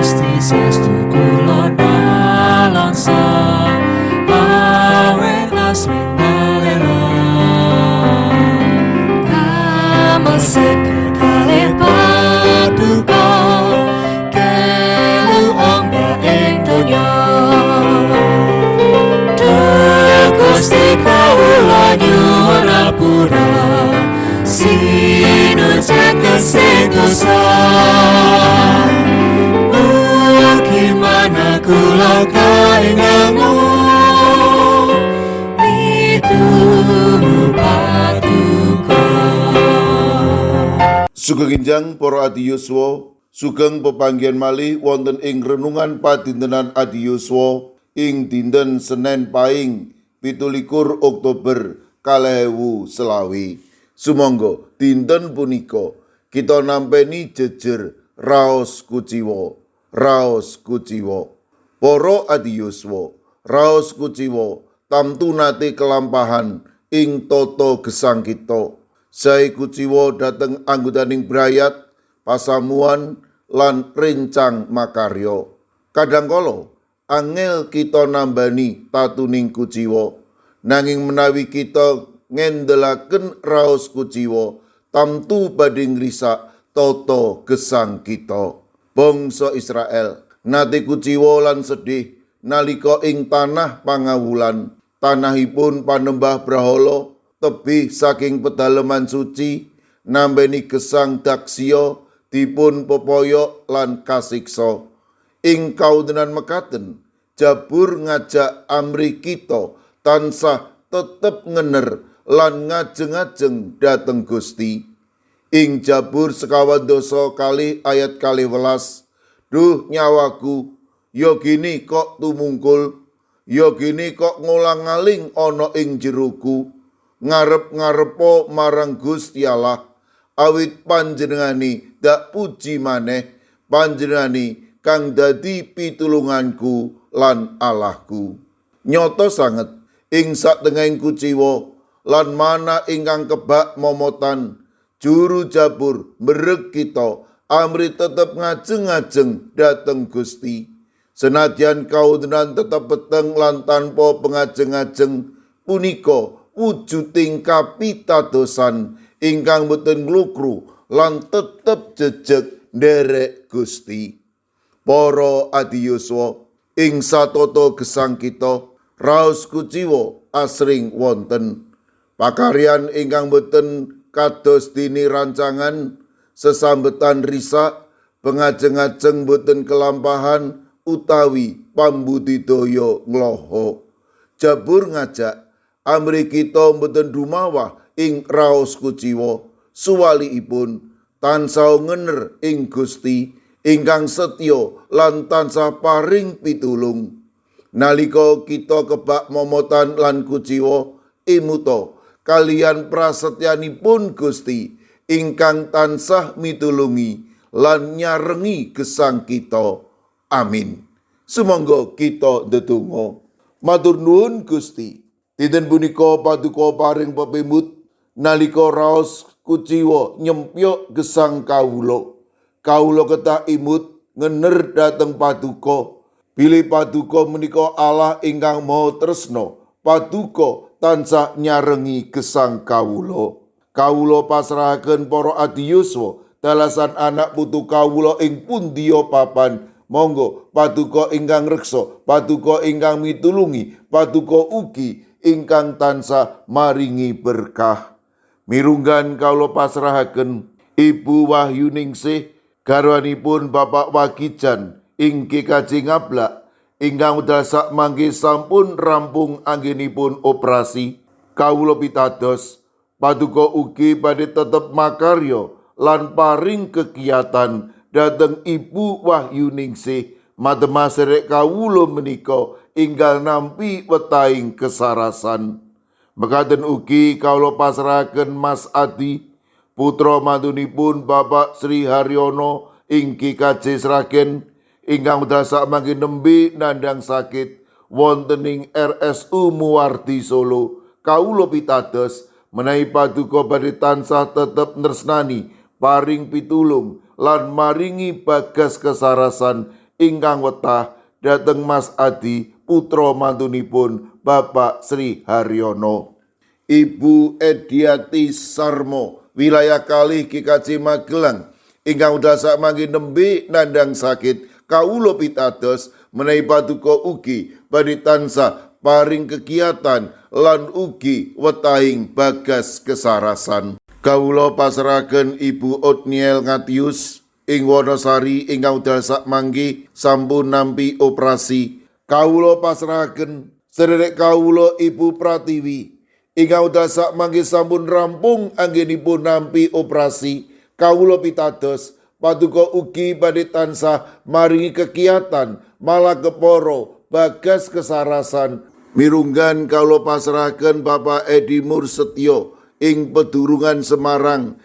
Gusti saestu kula nalangsa awit asring balelo. Damel seger kalih paduka kelu ombyak ing donya. Duh Gusti, kawula nyuwun apura sinun gesing dosa. Mugi manah kula kaengalmu mituhu paduka. Sugeng enjang, para adi yuswa, sugeng pepanggihan malih wonten ing renungan padintenan adi yuswa ing dinten Senen Paing, 27 Oktober 2025. Sumangga dinten punika kita nampeni jejer raos kuciwa, raos kuciwa. Para adi yuswa, raos kuciwa tamtu nate kelampahan ing tata gesang kita. Sae kuciwa dhateng anggotaning brayat, pasamuan, lan rencang makarya. Kadangkala angel kita nambani tatuning kuciwa, nanging menawi kita ngendelaken raos kuciwa, tamtu badhe ngrisak tata gesang kita. Bangsa Israel nate kuciwa lan sedih nalika ing tanah pangawulan. Tanahipun panembah brahala, tebih saking pedaleman suci, nambeni gesang daksya, dipun pepoyok lan kasiksa. Ing kawontenan mekaten, Jabur ngajak amrih kita tansah tetep ngener lan ngajeng-ajeng dhateng Gusti. Ing Jabur 22 ayat 12, "Duh nyawaku, yogini kok tumungkul, yogini kok ngolang-aling ana ing jeroku, ngarep-ngarepo marang Gusti Allah, awit panjenengani dak puji maneh, panjenengani kang dadi pitulunganku lan Allahku." Nyoto sanget ing satengahing kuciwa lan manah ingkang kebak momotan, juru jabur mberek kita amrih tetep ngajeng-ajeng dhateng Gusti. Senadyan kawontenan tetep peteng lan tanpa pengajeng-ajeng, punika wujuding kapitadosan ingkang boten nglukru lan tetep jejeg nderek Gusti. Para adi yuswa, ing satata gesang kita raos kuciwa asring wonten. Pakaryan ingkang boten kados dene rancangan, sesambetan risak, pengajeng-ajeng boten kelampahan utawi pambudidaya ngloho. Jabur ngajak amrih kita boten dumawah ing raos kuciwa, suwalikipun tansah ngener ing Gusti ingkang setya lan tansah paring pitulung. Nalika kita kebak momotan lan kuciwa, emuta kaliyan prasetyanipun Gusti ingkang tansah mitulungi lan nyarengi gesang kita. Amin. Sumangga kita ndedonga. Matur nuwun, Gusti. Dinten punika paduka paring pepimut nalika raos kuciwa nyempyok gesang kawula. Kawula ketah imut ngener dhateng paduka. Bilih paduka menika Allah ingkang Maha Tresna. Paduka tansah nyarengi gesang kawula. Kawula pasrahaken para adi yuswa dalasan anak putu kawula ing pundiya papan. Monggo paduka ingkang reksa, paduka ingkang mitulungi, paduka ugi ingkang tansah maringi berkah. Mirunggan kawula pasrahaken Ibu Wahyuningsih garwanipun Bapak Wakijan ing GKJ Ngablak ingkang wekdal sakmangke sampun rampung anggenipun operasi. Kawula pitados paduka ugi badhe tetep makarya lan paring kegiatan dhateng Ibu Wahyuningsih madema serek kawula menika enggal nampi wetahing kesarasan. Mekaten ugi kawula pasrahaken Mas Adi, putra mantunipun Bapak Sri Haryono ing GKJ Sragen ingkang wekdal sakmangke nembe nandhang sakit wonten ing RSU Moewardi, Solo. Kawula pitados menawi paduka badhe tansah tetep nresnani, paring pitulung lan maringi bagas kesarasan. ingkang wetah dhateng Mas Adi putra mantunipun Bapak Sri Haryono. Ibu Ediati Sarmo wilayah kalih GKJ Magelang ingkang wekdal sakmangke nembe nandhang sakit, kawula pitados menawi paduka ugi badhe tansah paring kegiatan lan ugi wetahing bagas kesarasan. Kawula pasrahaken Ibu Otniel Ngatius ing Wonosari ingkang wekdal sakmangke sampun nampi operasi. Kawula pasrahaken sederek kawula Ibu Pratiwi ingkang wekdal sakmangke sampun rampung anggenipun nampi operasi. Kawula pitados paduka ugi badhe tansah maringi kegiatan malah kepara bagas kesarasan. Mirunggan kawula pasrahaken Bapak Edi Mursetyo ing Pedurungan Semarang.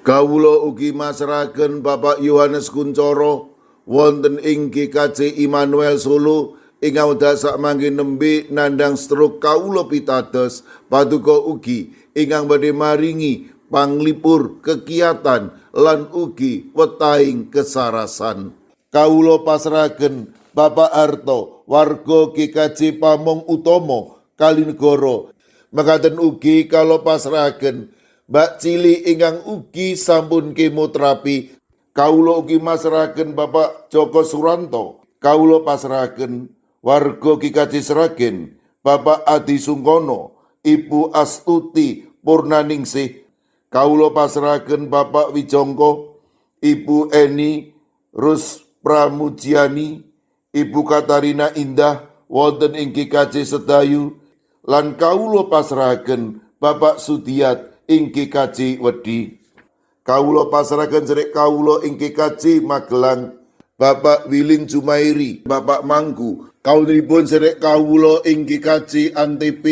Kawula ugi masrahaken Bapak Yohanes Kuncoro wonten ing GKJ Immanuel Solo ingkang wekdal sakmangke nembe nandhang stroke. Kawula pitados paduka ugi ingkang badhe maringi panglipur kegiatan lan ugi wetahing kesarasan. Kawula pasrahaken Bapak Harto warga GKJ Pamong Utomo Kalinegoro. Mekaten ugi kawula pasrahaken Mbak Cili ingkang ugi sampun kemoterapi. Kawula ugi masrahaken Bapak Joko Suranto. Kawula pasrahaken warga GKJ Sragen, Bapak Adi Sungkono, Ibu Astuti Purnaningsih. Kawula pasrahaken Bapak Wijongko, Ibu Eni Rus Pramujiani, Ibu Katarina Indah wonten ing GKJ Sedayu lan kawula pasrahaken Bapak Sudiat ing GKJ Wedi. Kawula pasrahaken sedherek kawula ing GKJ Magelang, Bapak Wilin Jumairi, Bapak Mangku. Kawulanipun sedherek kawula ing GKJ Antp,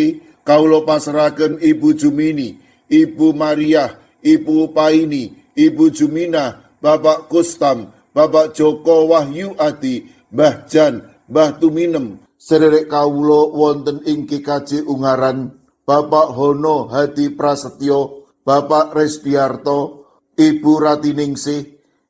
kawula pasrahaken Ibu Jumini, Ibu Maria, Ibu Paini, Ibu Jumina, Bapak Kustam, Bapak Joko Wahyu Adi, Mbah Jan, Mbah Tuminem. Sedherek kawula wonten ing GKJ Ungaran, Bapak Hono Hadi Prasetyo, Bapak Resdiarto, Ibu Ratiningsih,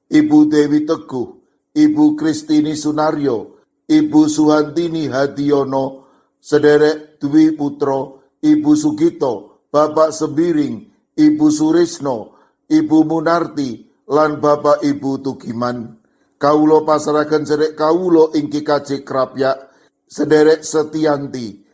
Ibu Dewi Teguh, Ibu Kristini Sunaryo, Ibu Suhantini Hadiono, sederek Dwi Putro, Ibu Sugito, Bapak Sembiring, Ibu Surisno, Ibu Munarti, lan Bapak Ibu Tugiman. Kawula pasrahaken sederek kawula ing GKJ Krapyak, sederek Setianti.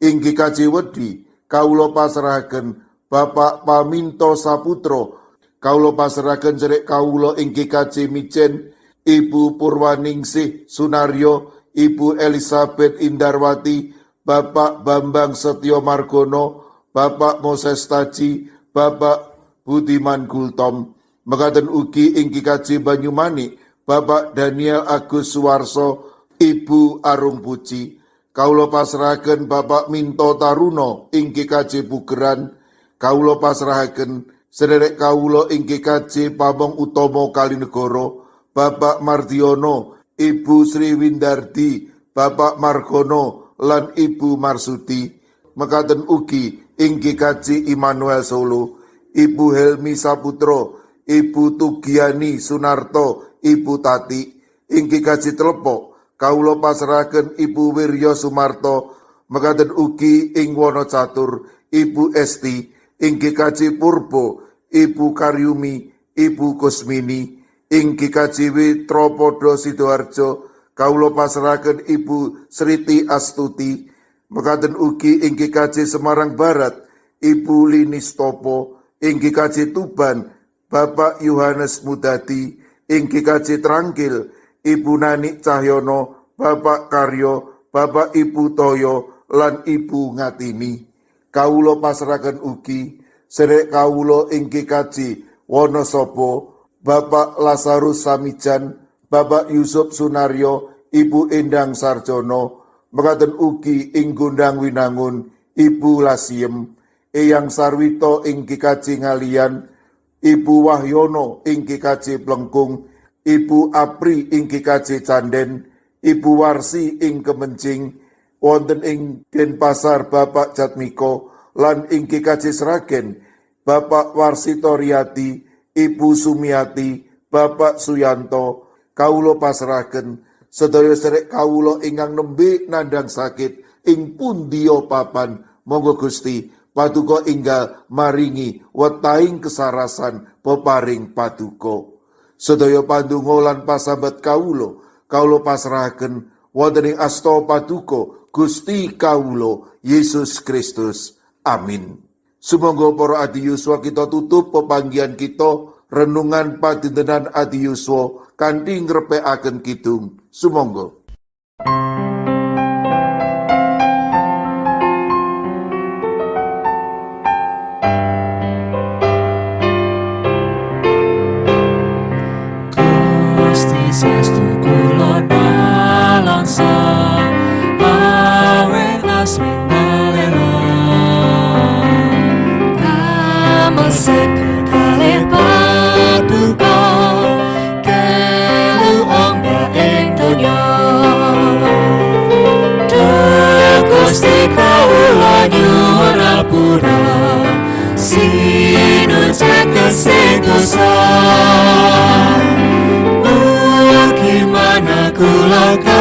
Ing GKJ Wedi, kawula pasrahaken Bapak Paminto Saputro. Kawula pasrahaken sederek kawula ing GKJ Mijen, Ibu Purwaningsih Sunaryo, Ibu Elizabeth Indarwati, Bapak Bambang Setio Margono, Bapak Moses Taji, Bapak Budiman Gultom. Mekaten ugi ing GKJ Banyumanik, Bapak Daniel Agus Suwarso, Ibu Arum Puji. Kawula pasrahaken Bapak Minto Taruno ing GKJ Pugeran. Kawula pasrahaken sederek kawula ing GKJ Pamong Utomo Kalinegoro, Bapak Mardiono, Ibu Sri Windardi, Bapak Margono lan Ibu Marsudi. Mekaten ugi ing GKJ Immanuel Solo, Ibu Helmi Saputro, Ibu Tugiani Sunarto, Ibu Tati. Ing GKJ Telepok, kawula pasrahaken Ibu Wiryo Sumarto. Mekaten ugi ing Wonocatur, Ibu Esti. Ing GKJ Purbo, Ibu Karyumi, Ibu Kusmini. Ing GKJW Tropodo Sidoarjo, kawula pasrahaken Ibu Sriti Astuti. Mekaten ugi ing GKJ Semarang Barat, Ibu Lini Stopo. Ing GKJ Tuban, Bapak Yohanes Mudadi. Ing GKJ Trangkil, Ibu Nani Cahyono, Bapak Karyo, Bapak Ibu Toyo lan Ibu Ngatini. Kawula pasrahaken ugi sedherek kawula ing GKJ Wonosobo, Bapak Lazarus Samijan, Bapak Yusuf Sunaryo, Ibu Endang Sarjono. Mekaten ugi ing Gondang Winangun, Ibu Lasiem, Eyang Sarwito ing GKJ Ngalian, Ibu Wahyono ing GKJ Plengkung, Ibu Apri ing GKJ Canden, Ibu Warsi ing Kemencing, wonten ing Denpasar Bapak Jatmiko, lan ing GKJ Sragen, Bapak Warsito Riyadi, Ibu Sumiati, Bapak Suyanto. Kawula pasrahaken Sedaya sedherek kawula ingkang nembe nandhang sakit ing pundiya papan, monggo Gusti Paduka enggal maringi wetahing kesarasan peparing Paduka. Sedaya pandonga lan pasambat kawula, kawula pasrahaken wonten ing asta Paduka Gusti kawula Yesus Kristus. Amin. Sumangga para adi yuswa, kita tutup pepanggihan kita renungan padintenan adi yuswa kanthi ngrepekaken kidung. Sumangga. Gusti, saestu kula nalangsa awit asring balelo. Damel seger kalih Paduka, kelu omba ing donya. Duh Gusti, kawula nyuwun apura, sinun tesih dosa. Mugi manah kula.